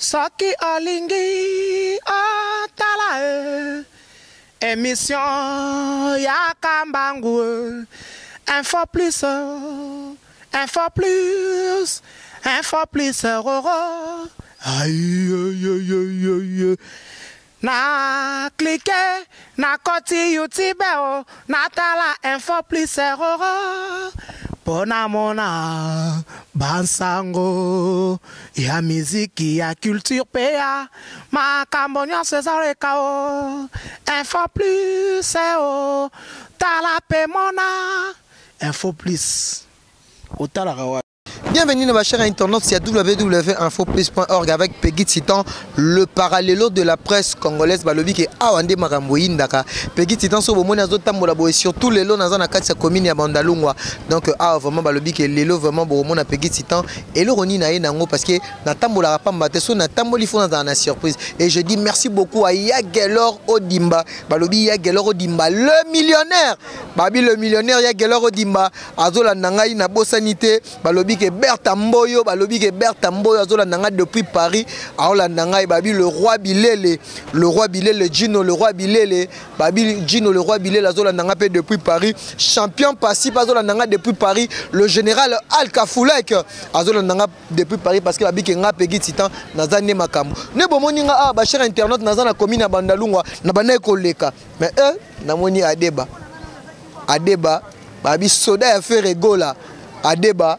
Soki olingi otala e emission ya kambangu e info plus info plus info plus roro aïe. Na clique na koti YouTube o natala info plus roro mpo namona bansango ya miziki ya culture mpe ya makambo nyonso ezoleka o info plus o tala mpe mona info plus otalaka wa. Bienvenue dans ma chère internaute, c'est www.infoplus.org avec Peggy Titan, le parallélo de la presse congolaise. Balobi ke awa nde makambo eyindaka. Peggy Titan so bomoni azotambola boye surtout lelo naza na kati ya commune ya Bandalungwa. Donc awa vraiment balobi ke lelo vraiment bomona Peggy Titan eloko nini na ye nango parce que natambolaka pamba te so natamboli fo nazala na surprise. Et je dis merci beaucoup à Yagelor Odimba. Balobi Yagelor Odimba, le millionnaire. Babi le millionnaire Yagelor Odimba azolanda ngai na bosani te. Balobi ke Bertha Mboyo, balobi ke Bertha Mboyo azolanda ngai depuis Paris, aolanda ngai. Babi le roi Bilele, le roi Bilele Gino, le roi Bilele, babi Gino le roi Bilele azolanda ngai pe depuis Paris, champion Passy azolanda ngai depuis Paris, le général Al Kafoulek azolanda ngai depuis Paris parce que babi ke nga Peggy Titan naza nde makambo. Ne bomoni nga ah ba cher internaute naza na commune ya Bandalungwa na bandaki koleka mais namoni Adeba. Adeba babi soda ya Ferre Gola Adeba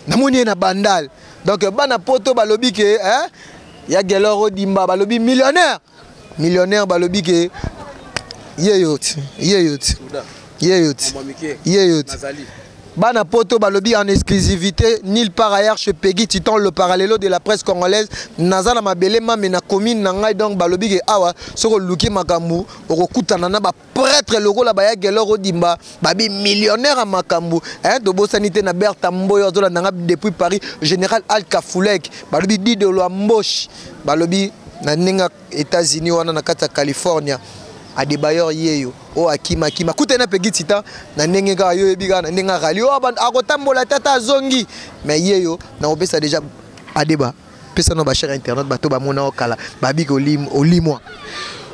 namoni ye na Bandal. Donc bana poto balobi ke hein ya Gelor Odimba balobi millionnaire. Millionnaire balobi ke yeyot yeyot yeyot yeyot. Bana poto balobi en exclusivité nulle part ailleurs chez Peggy Titan, le parallélo de la presse congolaise. Naza na mabele mame na commune na ngai. Donc balobi ke awa soko luki makambu okokutana na ba prêtre lokola baya Gelor Odimba babi millionnaire à makambu hein tobosani te na Bertha Mboyo azolanda nga depuis Paris, général Al Kafoulek balobi Didolo Mbosh balobi na ndenge États-Unis wana na kati ya California Adebayor yeyo o akima akima kuta na Peggy Titan na ndenge kaka yo yebi kaka na ndenge rali o akotambola tata azongi mais yeyo na opesa déjà Adeba pesa no ba cher internet bato ba mona okala babi ko olimwa.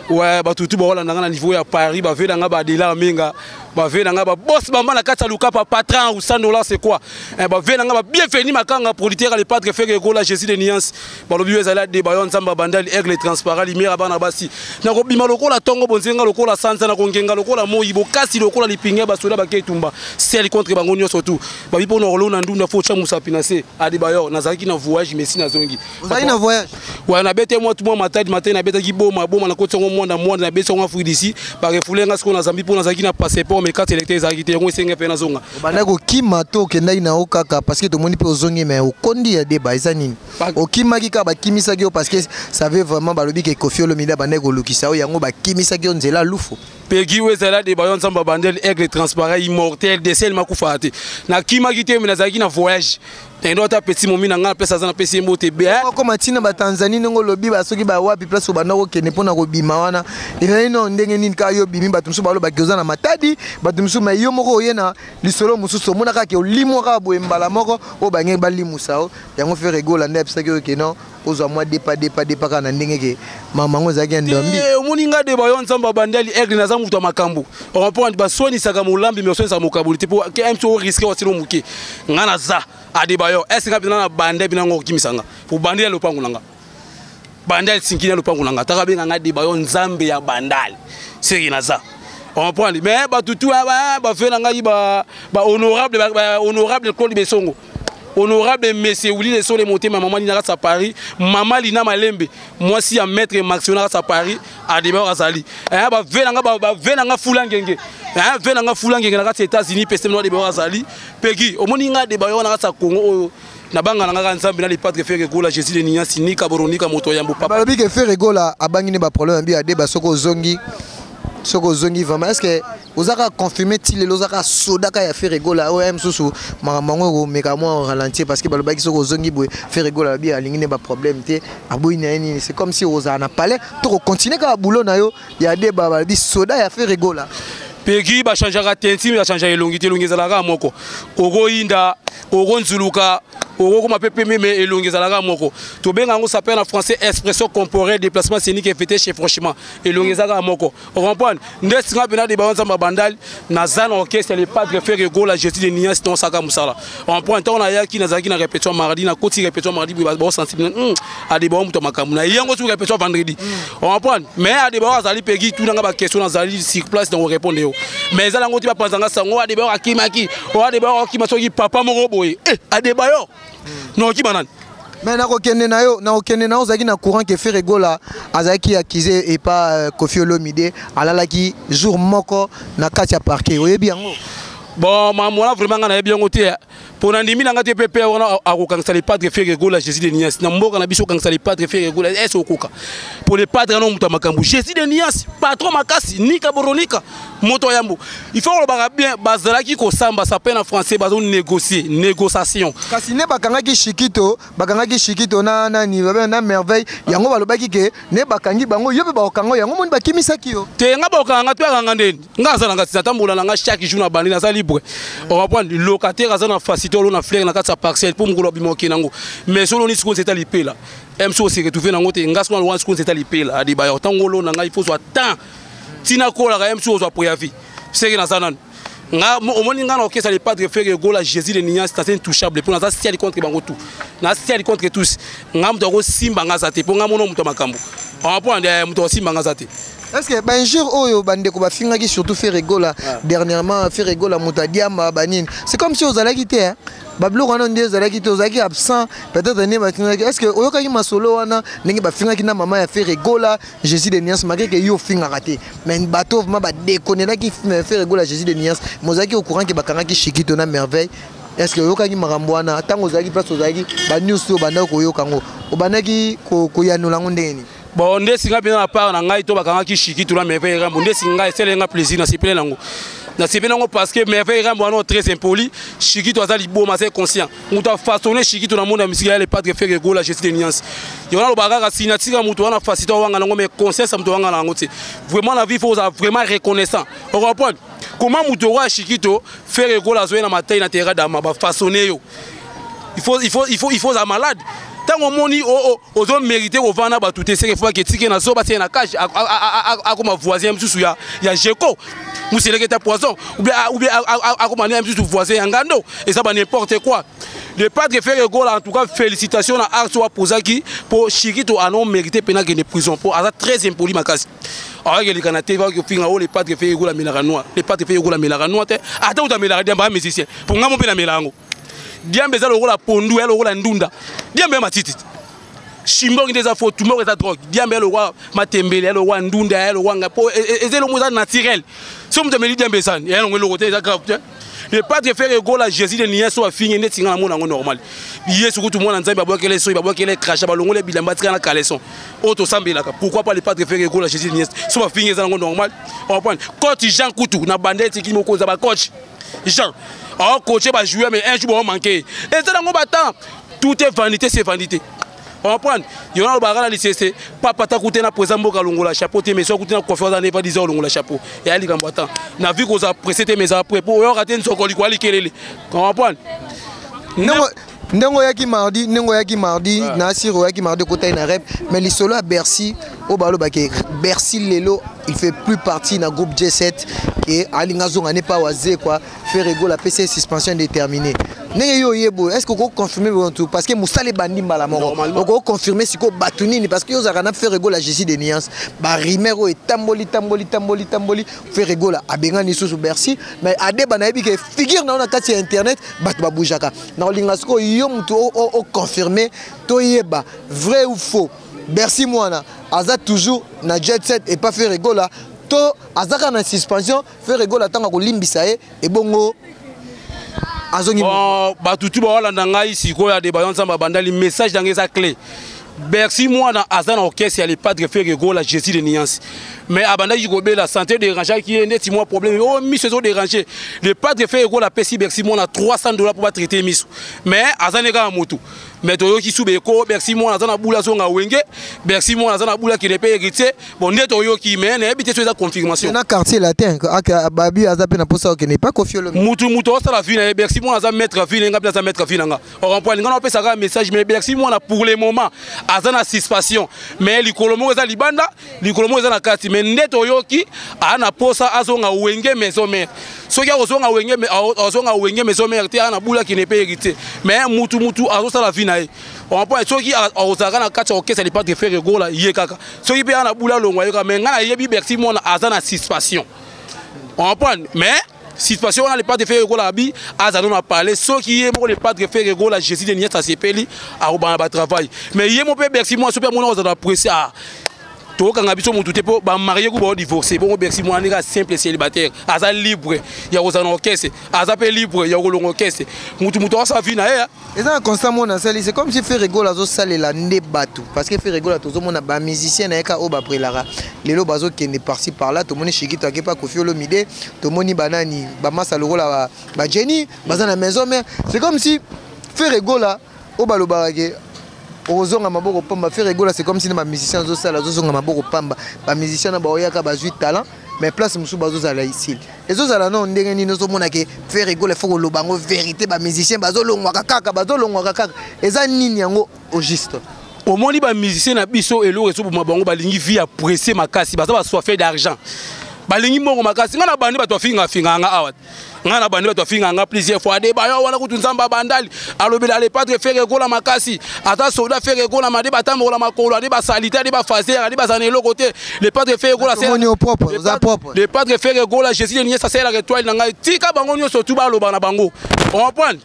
Ouais, bato tu baolanda nga na niveau ya Paris, bavela nga ba Adela Menga, bavela nga ba boss bamba na kati ya Lukapa, patron ou 100 $, c'est quoi? Eh, bavela nga ba bienvenue makanga producteur le padre Ferre Gola Jésus de nuance. Balobi yo ezala de bayo nzamba bandali aigle transparent lumière bana basi. Na kobima lokola tongo bonzenga lokola sanza na kongenga lokola moyi bokasi lokola lipinga basoda baketumba. Sel contre bango nyonso tout. Babi pona kolona ndunda fo cha musapi na se Adebayor nazalaki na voyage mais si nazongi. Ozalaki na voyage? Ouais, na bete moi tout moi matadi matin na betaki boma boma na koti ngo mwanda mwanda na beti ngo Afrique d'ici ba refoulé nga siko na Zambie pona nazalaki na passeport mais carte électeur ezalaki te yango esenga pe nazonga. Obanda kokima to okendaki na yo kaka parce que tomoni pe ozongi mais okondi ya débat eza nini? Okimaki kaka bakimisaki yo parce que ça veut vraiment balobi ke Koffi Olomide abandaki kolukisa yo yango bakimisaki yo nzela lufu. Peggy oyo ezala de bayo nzamba bandel aigle transparent immortel desel makufa te. Nakimaki te mais nazalaki na voyage. Endo ata petit momi na nga pesa za na pesi mbote be. Koma tina ba Tanzanie ndenge olobi ba soki ba wapi place obanda kokende pona kobima wana. Ezali no ndenge nini ka yo bimi bato mosusu baloba ki oza na Matadi, bato mosusu mais yo moko oye na lisolo mosusu omona kaka ke olimwa kaka boye mbala moko oyo bange balimusa yo. Yango Ferre Gola nde ayebisaki yo ke non ozwa mwa depa depa depa kaka na ndenge ke mama yango ezalaki ya ndombi. Eh, omoni nga de bayo nzambe abandali aigle naza moto ya makambo. Comprendre baswanisaka molambi mais oswanisaka mokaboli te po ke MC o risque wasilo moke. Nga naza Adebayor, est-ce que bina na bande bina ngo kimisa nga? Po bande ya lopango na nga. Bande ya sinki na lopango na nga. Taka benga nga Adebayor nzambe ya bandal. Seri naza. Comprendre mais ba tutu ba ba fe na ngai ba ba honorable ba honorable Claude Besongo. Honorable monsieur Willy Lesole Motema, maman Lina à Paris, maman Lina Malembe, moi si ya maître Max à Paris, Adebayor azali. Eh ba ve nanga ba ve nanga fula ngenge. Eh ve nanga fula ngenge na kati États-Unis pese no Adebayor azali. Peggy, omoni nga Adebayor na kati Congo oyo na banga na nga nzambe na le padre Ferre Gola Jésus de Nias Nika Boronika moto ya mbo papa. Balobi ke Ferre Gola abangi ne ba problème bi Adeba soko ozongi. Soko ozongi vraiment est-ce que ozaka confirmer ti lelo ozaka sodaka ya Ferre Gola oyo mosusu makambo yango ekomeka mwa ralentir parce que balobaki soko ozongi boye Ferre Gola alobi alingi ne ba problème te aboyi na ye nini, c'est comme si ozala na palais to ko continuer kaka boulot na yo ya Adeba balobi soda ya Ferre Gola. Peggy ba changeaka tenti mais ba changeaka elongi te, elongi ezalaka moko. Okoyinda, okonzuluka, Okokoma mpe pembe, mais elongi ezalaka moko. Tobenga yango, s'appelle en français expression corporelle, déplacement scénique effectué chez franchement elongi ezalaka moko. Ocomprendre nde singa mpena de banzambe bandali. Naza na orchestre Le Padre Ferre Gola, Jésus de Nuance, tosaka mosala. Comprendre, ntango nayaki, nazalaki na répétition mardi, nakoti répétition mardi, baosensible Adeba moto ya makambo na yango. Soki répétition vendredi, comprendre, mais Adeba azali pegi tunanga baquestion, nazali sur place donc répondre yo. Mais eza nango ti bapanzanga sango Adeba akimaki, o Adeba akima soki papa moko boye. Eh, Adeba yo nokima nani? Mais nakokende na yo, nakokende na yo. Ozalaki na courant ke Ferre Gola azalaki accusé epa Koffi Olomide, alalaki jour moko na kati ya parquet, oyebi yango? Bon, makambo wana vraiment ngai nayebi yango te, mpo na ndimi na ngai te. Mpe wana akokangisa Le Padre Ferre Gola, Jésus de Nuance, na mboka na biso. Okangisa Le Padre Ferre Gola, ese okoka? Mpo Le Padre wana moto ya makambo, Jésus de Nuance, patron makasi, nika boronika moto ya yambo. Il faut kolobaka bien, bazalaki kosamba, ça na français bazonégocier, négociation. Kasi ne bakangaki Shikito, bakangaki Shikito na nani na Merveille, yango balobaki ke ne bakangi bango, yo mpe bakokanga yango, moni bakimisaki yo. Te, nga bakokanga to akanga ndeni? Nga aza nanga natambola nanga chaque jour na bandi, naza libre. Ocomprendre, locataire aza na facilité olo na fleur na kati ya parcelle mpo mokolo abima okende yango. Mais solo ni sikoyo nzeta lipela mso ose retrouve nango te. Nga sikoyo wana sikoyo nzeta lipela Adeba yo ntango olo na ngai, faut zwa temps ntina kolaka ye mso ozwa préavis seke naza nanu. Nga omoni nga na orchestre Le Padre Ferre Gola, Jésus de Nuance, naza intouchable mpo naza ciel contre bango tout, na ciel contre tous. Nga moto akosimba nga aza te, mpo nga mono moto ya makambo apo moto akosimba nga aza te. Est ce que bainjure oyo bandeko bafingaki, surtout Ferre Gola dernièrement, Ferre Gola moto adiamba banini, c'est comme si ozalaki te, hein? Babiloko wana nde ezalaki te, ozalaki absent peut-être nde bafingaki. Est ce que oyokaki masolo wana ndenge bafingaki na mama ya Ferre Gola, Jésus de Nuance, malgré ke yo ofingaka te, mais bato vraiment badekonelaki Ferre Gola, Jésus de Nuance, mais ozalaki au courant ke bakangaki Shikito na Merveille? Est ce que oyokaki makambo wana ntango ozalaki place, ozalaki banews oyo obandaki koyoka yango, obandaki koyanola yango ndenge nini? Bon, nde singa mpenza na part na ngai to bakangaki Shiki na Merveille Rambo, nde singa esele nga plaisir, nasepele nango, nasepeli nango parce que Merveille Rambo wana très impoli, Shikito aza liboma, aza conscient. Moto afaçonne Shikito na monde ya misiki ya Le Padre Ferre Gola, Jésus de Nuance. Yango nalobaka kaka signature ya moto wana, facilité owanga nango, mais conscience ya moto owanga na yango te. Vraiment, na vie faut ozala vraiment reconnaissant. Ocomprendre comment moto oyo ya Shikito, Ferre Gola azoye na matei na terra dama, bafaçonne yo, il faut ozala malade. Ntango omoni ozomérite kovanda bato te, seke fo aketike na zoba seke na cage, akoma voisin mosusu ya jeko moseleke ta poison, ou bien akoma ne mosusu voisin ya ngando. Eza ba n'importe quoi. Le Padre Ferre Gola, en tout cas félicitations na art oyo apozaki, mpo Shikito ano mérité mpena akende prison, mpo aza très impoli makasi. Awakeleka na te, bakofinga o Le Padre Ferre Gola amelaka noir. Le Padre Ferre Gola amelaka noir te, ata kuta amelaka diamba, musicien. Mpo nga mo mpe namela yango. Diamba eza lokola pondu, ya lokola ndunda. Diamba ya matiti shimbongi nde eza faux, tumoko eza drogue. Diamba ya lokola matembele, ya lokola ndunda, ya lokola nga, po eza elongo, eza naturel. So moto ameli diamba, esani ya longo eloko te, eza grave te. Le Padre Ferre Gola, Jésus de Nuance, oyo afingi neti nga namona yango normal. Yesu kutu mwana Nzambe, abwakele soki babwakele crachat, balongole bilamba, tika na caleçon oyo tosambelaka. Pourquoi pas Le Padre Ferre Gola, Jésus de Nuance? So bafingi, eza nango normal. Comprendre, coach Jean kutu na banda etiki mokonzi ya bacoach Jean aocoache bajoueur, mais un jour baomanke, eza nango batemps. Tout est vanité, c'est vanité. Comprendre, yo na lobaka na lisese papa ta kute na président mboka longola chapeau te, mais so kute na coiffeur aza neva 10 heures, longola chapeau. Eya likambo atan na vie, kozala pressé te, mais ezala prêt po oyoka te nzoko likwa likelele. Comprendre. Ndenge oyaki mardi, ndenge oyaki mardi na asire, oyaki mardi, okotaki na rep, mais lisolo ya Bercy oyo balobaki, Bercy lelo il fait plus partie na groupe G7 e alinga azonga ne pa waze quoi. Ferre Gola apesi ye suspension indéterminée. Ndenge yo oyebo, est ce que okoconfirme bontu? Parce que mosala ebandi mbala moko, okoconfirme sikoyo bato nini? Parce que yo ozalaka na Ferre Gola, Jésus de Nuance, barumeur oyo etamboli tamboli tamboli tamboli, Ferre Gola abengani lisusu Bercy, mais Adeba nayebi ke figure na yo na kati ya internet, bato babougeaka na kolinga. Sikoyo yo motu oconfirme, toyeba vrai ou faux, Bercy mwana aza toujours na Jet Set epa Ferre Gola to aza kaka na suspension? Ferre Gola ntango akolimbisa ye, ebongo azongi? Bon, bato tu baolanda ngai sikoyo, Adeba yo Nzambe abandali, message nange eza clé. Bercy mwana aza na orchestre ya Le Padre Ferre Gola, Jésus de Nuance. Mais abandaki kobela, santé dérangeaki ye neti mwa problème oyo miso ezodérange. Le padre Ferre Gola apesi Bercy Mwana 300 $ mpo batraite miso, mais aza ne kaka motu. Mais toyoki su beko Bercy Mwana aza na bula azonga Wenge, Bercy Mwana aza na bula akende mpe Héritier. Bon, nde toyoki, mais nayebi te so eza confirmation. Na Quartier Latin babi aza mpe na mposa okende pa Koffi Olomide. Mutu osala vie na ye. Bercy Mwana aza maître vie na ye, nga mpe aza maître vie na nga. Ocomprendre nga? Na opesaka message, mais Bercy Mwana pour le moment aza na suspension, mais likolo moko eza libanda, likolo moko eza na kati. Mais nde toyoki aa na posa azonga Wenge Maison Mère. Soki akozonga Wenge, azonga Wenge Maison Mère te, aa na bula akende mpe Héritier. Mais mutu azosala vie na ye, comprendre? Soki akozalaka na kati ya orchestre Le Padre Ferre Gola, ye kaka. Soki mpe aa na bula alongwa, ye kaka. Mais ngai nayebi Bercy Mwana aza na suspension, comprendre? Mais situation wana, Le Padre Ferre Gola abi aza no na parler. Soki ye moko Le Padre Ferre Gola, Jésus de nuance, asepeli, akobana batravail. Mais ye mo mpe Bercy Mwana, so mpe amona kozala pressé, ah, tokokanga biso motu te, mpo bamarie ku baodivorce. Bongo Bercy Mwana ndenge simple célibataire, aza libre ya kozala na orchestre, aza mpe libre ya kolonga orchestre. Mutu asala vie na ye. Eza na constat moko nasali, c'est comme si Ferre Gola azosalela nde bato, parce que Ferre Gola, tozomona bamusicien na ye ka oyo babrelaka lelo bazokende par-ci par-là. Tomoni Shikito ake pa Koffi Olomide, tomoni banani bamasa lokola bajeni baza na Maison Mère. C'est comme si Ferre Gola oyo balobaka ke okozonga maboko pamba, Ferre Gola, c'est comme si na bamusicien azosala, azozonga maboko pamba. Bamusicien na baoyaka bazwi talent, mais place mosusu bazozala isile ezozala no ndenge nini? Ozomona ke Ferre Gola, faut koloba yango vérité, bamusicien bazolongwaka kaka, bazolongwaka kaka. Eza nini yango au juste? Omoni, bamusicien na biso, eloko ezoboma bango, balingi vie ya pressé makasi, baza basoif d'argent, balingi mbongo makasi. Ngai na bandi bato afingafinga nga awa, ngai na bandi bato afinga nga plusieurs fois. Ade bayo wana kutu Nzambe abandali alobela Le Padre Ferre Gola makasi, ata soda Ferre Gola made batambola makolo, ade basalite, ade bafaser, ade bazala na eloko te. Le Padre Ferre Gola, Le Padre Ferre Gola, Jésus de nuance, asalelaka étoile na ngai. Tika bango nyonso tu balobaka na bango, comprendre?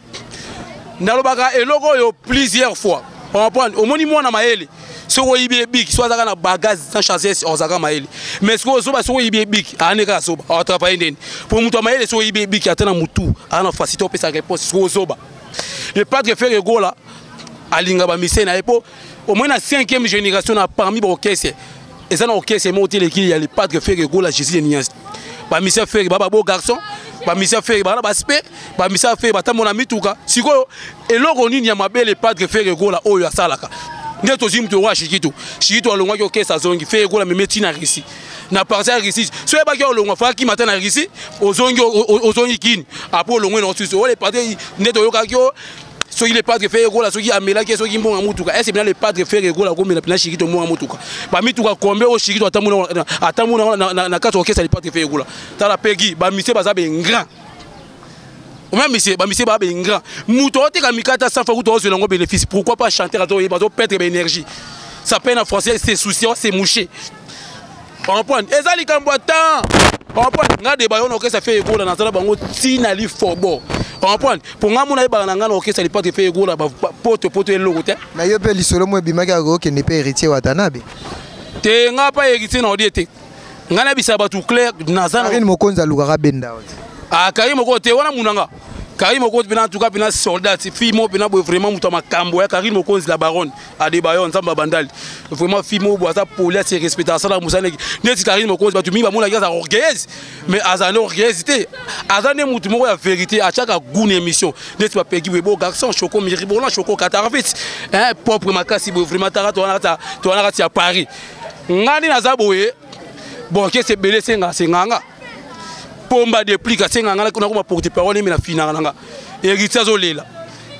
Nalobaka eloko oyo plusieurs fois, comprendre? Omoni mwana mayele, soki oyibi ebiki, so azalaka na bagage sans charge, ozalaka mayele. Mais soki ozoba, soki oyibi ebiki, ayane kaka zoba, atravaille ndeni? Po moto ya mayele, soki oyibi ebiki, ata na motu aa na facilité opesa réponse. Soki ozoba, Le Padre Ferre Gola alinga bamusicien na ye, mpo au moins na cinquième génération na parmi baorchestre, eza na orchestre moko te eleki ya Le Padre Ferre Gola, Jésus de nuance. Bamusicien Ferre ba beau garçon, bamusicien Ferre bana baspe, bamusicien Ferre batambola mituka. Sikoyo eloko nini ya mabe Le Padre Ferre Gola oyo asalaka? Nde tozwi moto oyo Shikito. Shikito alongwaki orchestre, azongi, Ferre Gola meme ntina Russie. Na parti ya Russie, so oyebaki olongwa, faki mata na Russie, ozongi, ozongi kini, après olongwe na osusu oyo Le Padre. Nde toyokaki o soki Le Padre Ferre Gola soki amelaki soki mbongo ya mutuka ese mpena Le Padre Ferre Gola akomela mpena Shikito mbongo ya mutuka? Bamituka kombe oyo Shikito atamona na kati ya orchestre Le Padre Ferre Gola? Tala pegi, bamusicien baza baingrats. Omema misie, bamisie baa baingrats. Moto aoteka mikata 100 fois kutu aozwela yango bénéfice, pourquoi pas chanter? Azoyeba azoperdre baénergie, ça peine en français, c'est souci, c'est mouché, comprendre? Eza likambo ya temps, comprendre? Nga de bayo na orchestre Ferre Gola, nazala bango ntina lifobo, comprendre? Mpo nga mona yebaka na nga na orchestre Le Padre Ferre Gola, poto poto eloko te. Na yo mpe lisolo mo ebimaki, akokende mpe Héritier Watanabe. Te, nga pa Héritier na odie te. Ngai nayebisaka bato clair, naza Karine Mokonzi alukaka benda. Ah, Karine Mokonzi te, wana munanga Karine Mokonzi mpena, en tout cas mpena soldat, fille moko mpena boye, vraiment moto ya makambo ya Karine Mokonzi, la baronne Adebayo, Nzambe abandali. Vraiment fille moko boye aza poli, ase respecte, asalaka mosala neti Karine Mokonzi. Bato mingi bamonaki aza orgueilleuse, mais aza nde orgueilleuse te, aza nde motu moko ya vérité, atiaka goût na émission. Neti bapegi boye, beau garçon, choco miribolan, choco katarvit, propre makasi boye, vraiment taka towana kati ya Paris. Ngai nde naza boye, bon, kese ebele esenga senganga pomba déplique, asenga nga nakoma porte parole eme na finaka nanga. Héritier azolela,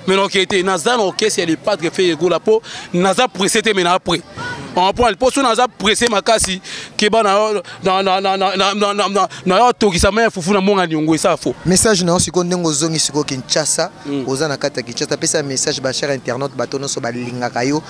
mais naokee te. Naza na orchestre ya Le Padre Ferre Gola, mpo naza pressé te, mais na après comprendre, mpo so naza pressé makasi, keba na yo atokisa mai ya fufu na mbonga niongo, esa fo. Message na yo sikoyo, ndenge ozongi sikoyo Kinshasa, oza na kati ya Kinshasa, apesa message bachers internaute, bato nyonso balingaka yo,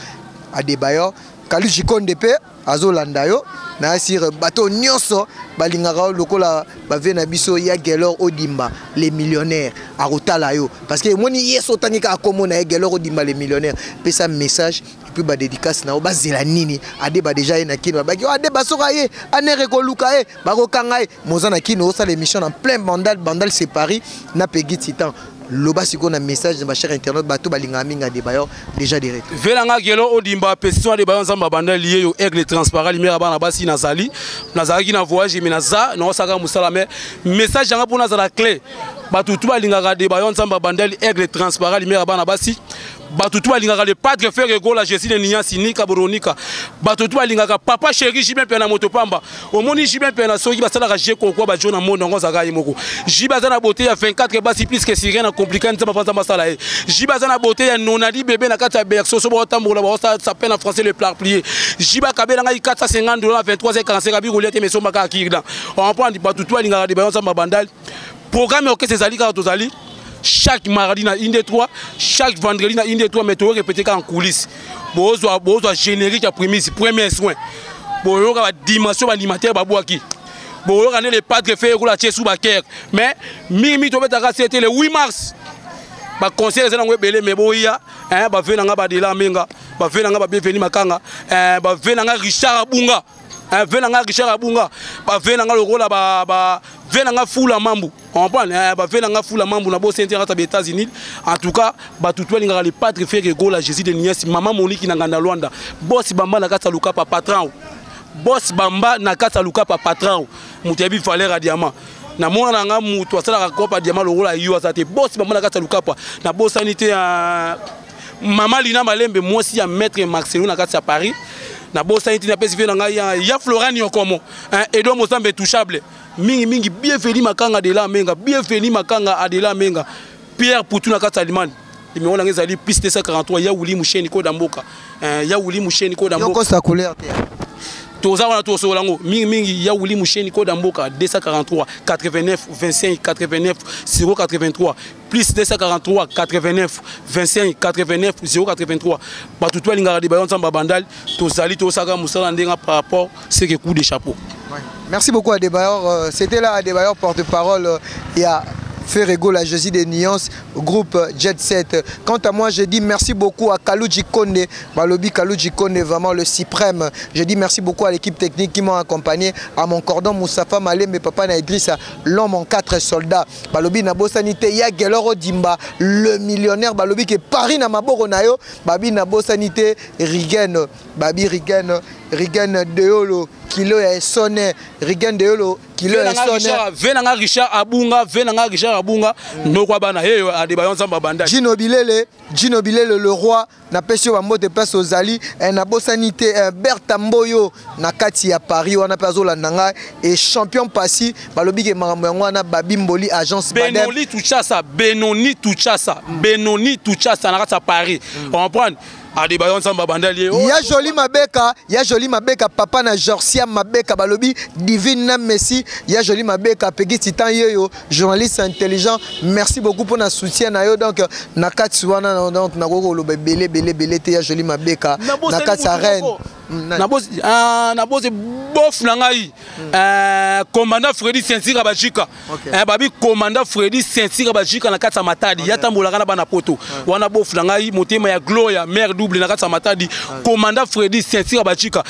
Adebayor, Kaluji Konde mpe azolanda yo na asire, bato nyonso balingaka yo lokola bave na biso ya Gelor Odimba le millionnaire akotala yo, parce que emoni ye so otangi kaka kombo na ye, Gelor Odimba le millionnaire. Pesa message et puis badédicace na yo, bazela nini? Adeba déjà ye na Kini, babaki Adeba soki aye anere koluka ye, bakokanga ye. Moza na Kini, osala émission na plein Bandal. Bandal, c'est Paris na Pegi Titan. Loba sikoyo na message na bachers internautes, bato balingaka mingi Adebayor, déjà de retour. Vela nga gelo odimba pesison Adebayor Nzambe abanda liye yo aigle transparent lumière bana basi nazali nazalaki na voyage mais naza naosaka mosala mais message yanga mpo nazala clé bato tu balingaka Adebayor Nzambe abandali aigle transparent lumière bana basi. Bato tu balingaka le padre Ferre Gola, Jésus de Niansi Nika Boronika. Bato tu balingaka papa chéri JB Mpiana moto pamba. Omoni JB Mpiana soki basalaka je kokwa ba jona monde ngo zaka ye moko. JB aza na beauté ya 24 basi plus que sirène na compliqué nzamba panza masala ye. JB aza na beauté ya nonadi bébé na kati ya berceau so ba tambola ba sa s'appelle en français le plat plié. JB akabela ngai 450 $ 23h45 abi kolia te meso maka akirda. On prend bato tu balingaka de ba nzamba bandal. Programme orchestre ezali kaka tozali chaque mardi na inde 3, chaque vendredi na inde 3, mais to répéter en coulisses. Bozwa bozwa générique ya prémisse, premier soin. Boyoka ba dimension ba animateur ba bwaki. Boyoka ne le padre fait roula tie sous baker. Mais mimi to betaka c'était le 8 mars. Ba conseil ezana ngo ebele mais boya, hein, ba ve nanga ba de la menga, ba ve nanga ba bienvenue makanga, hein, ba ve nanga Richard Abunga. Hein, ve nanga Richard Abunga, ba ve nanga lokola ba ba ve nanga Fula Mambu. On comprend, hein, ba ve nanga Fula Mambu na bo ceinture ata ba États-Unis. En tout cas, ba tutu alingaka le padre Ferre Gola, Jésus de Niès, maman Monique na nganda Luanda. Boss Bamba na kati ya Luka pa patron. Boss Bamba na kati ya Luka pa patron. Mutu yebi valeur ya diamant. Na mona na nga mutu asalaka kopa diamant lokola yo aza te. Boss Bamba na kati ya Luka pa. Na bosani te, hein, Mama Lina Malembe, mwasi ya maître Marcelo na kati ya Paris. Na bosani te, na pesi ve na ngai ya, ya Florent Nyokomo, hein, Edo Mozambe touchable. Mingi mingi bienvenue Makanga de la Menga, bienvenue Makanga Adela Menga. Pierre Poutou na kati ya Allemagne. Numéro na ngai ezali plus 243 ya Willy Musheni koda mboka. Hein, ya Willy Musheni koda mboka. Yoko sa couleur te. Toza wana tosola ngo mingi mingi ya Willy Musheni koda mboka 243 89 25 89 083 plus 243 89 25 89 083. Bato to alingaka de bayo nzamba bandal tozali tosaka musala ndenga par rapport ce que coup de chapeau. Ouais. Merci beaucoup Adebayor. C'était là Adebayor porte-parole il y a Ferre Gola, Jésus des Nuances, groupe Jet 7. Quant à moi, je dis merci beaucoup à Kaluji Konde, Balobi Kaluji Konde, vraiment le suprême. Je dis merci beaucoup à l'équipe technique qui m'a accompagné, à mon cordon Moustapha Malé, mes papas na Idrissa, l'homme en 4 soldats. Balobi Nabo Sanité, ya Geloro Dimba, le millionnaire Balobi qui est Paris na maboko na yo, Babi Nabo Sanité, Rigen, Babi Rigen, Rigen Deolo, Kilo ya Sonne, Rigen Deolo, Kilo ya Venanga Sonne. Richard, Venanga Richard Abunga, Venanga Richard Abunga, nokwa bana, hey, Adebayor Nzamba Banda. Gino Bilele, Gino Bilele le roi, na pesi yo ba mbote place aux Ali, eh, na bosanité, eh, Bertha Mboyo, na kati ya Paris, wana pe azolanda ngai, et champion Passy, balobi ke makambo yango wana, Babi Mboli, agence Badem. Benoni Tuchasa, Benoni Tuchasa, Benoni Tuchasa, na kati ya Paris. On comprend? Adebayor Nzamba Banda lié. Oh. Ya Joli Mabeka, ya Joli Mabeka, papa na Jorsia Mabeka, balobi divine na Messi, ya Joli Mabeka, Peggy Titan yeyo, journaliste intelligent, merci beaucoup pour na soutien na yo. Donc na kati wana, na, donc na koko loba belé belé belé te ya Joli Mabeka, Na bosi na kati ya mutu reine. moko. Na bosi, ah, na bosi bof na ngai. Commandant Freddy Saint-Cyr Bajika. Babi commandant Freddy Saint-Cyr Bajika na kati ya Matadi. Ya tambolaka na bana poto. Wana bof na ngai motema ya Gloria mère double na kati ya Matadi. Commandant Freddy Saint-Cyr Bajika.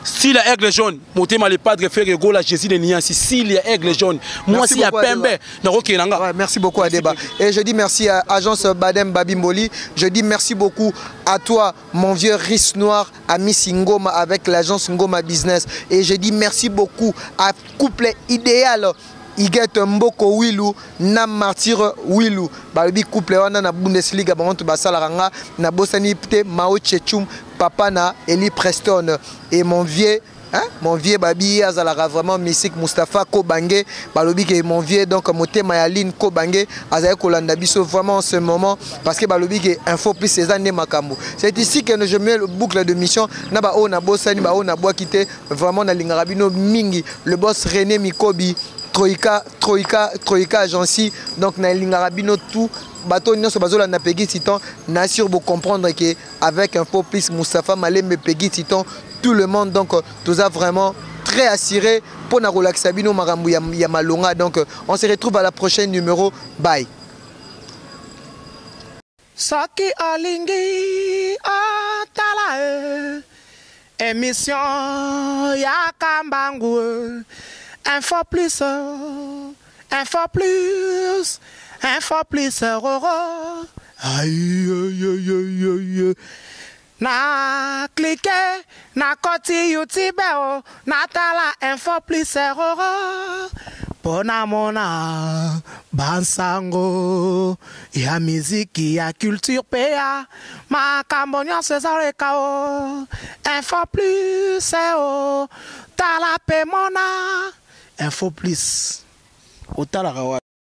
Sila aigle jaune, motema le padre Ferre Gola, Jésus de Niansi, Sila aigle jaune. Moi, Merci si ya beaucoup, Adeba. Pembe, na roke nanga. Ouais, merci beaucoup Adeba. Et je dis merci à agence Badem Babimboli. Je dis merci beaucoup à toi, mon vieux Riss Noir, ami Ngoma avec l'agence Ngoma Business. Et je dis merci beaucoup à couple idéal. Iguette Mboko Wilu na Martyr Wilu balobi couple wana na Bundesliga bango to basala nga na bosani te Mao Chechum papa na Eli Preston et mon vieux, hein, mon vieux Babi azalaka vraiment mystique Mustapha Kobange balobi ke mon vieux donc motema ya Line Kobange azali kolanda biso vraiment en ce moment parce que balobi ke info plus eza nde makambo. C'est ici que je mets le boucle de mission na ba oyo na bosani ba oyo na bwaki te vraiment na lingaka bino mingi le boss René Mikobi Troïka, Troïka, Troïka Agency. Donc, na lingaka bino tout. Bato nyonso bazola na Peggy Titan, na sûr bo comprendre que avec Info Plus, Moustapha Malembe, Peggy Titan, tout le monde. Donc, tout ça vraiment très assuré pour na relaxer bino makambo ya malonga. Donc, on se retrouve à la prochaine numéro. Bye. Soki olingi otala e, émission ya Kambangu, Info Plus, Info Plus, Info Plus roro. Aïe, aïe, aïe, aïe. Na clique na koti YouTube o natala Info Plus roro mpo namona bansango ya miziki, ya culture mpe ya makambo nyonso ezaleka o Info Plus o. Tala mpe mona Info Plus, otalaka wa.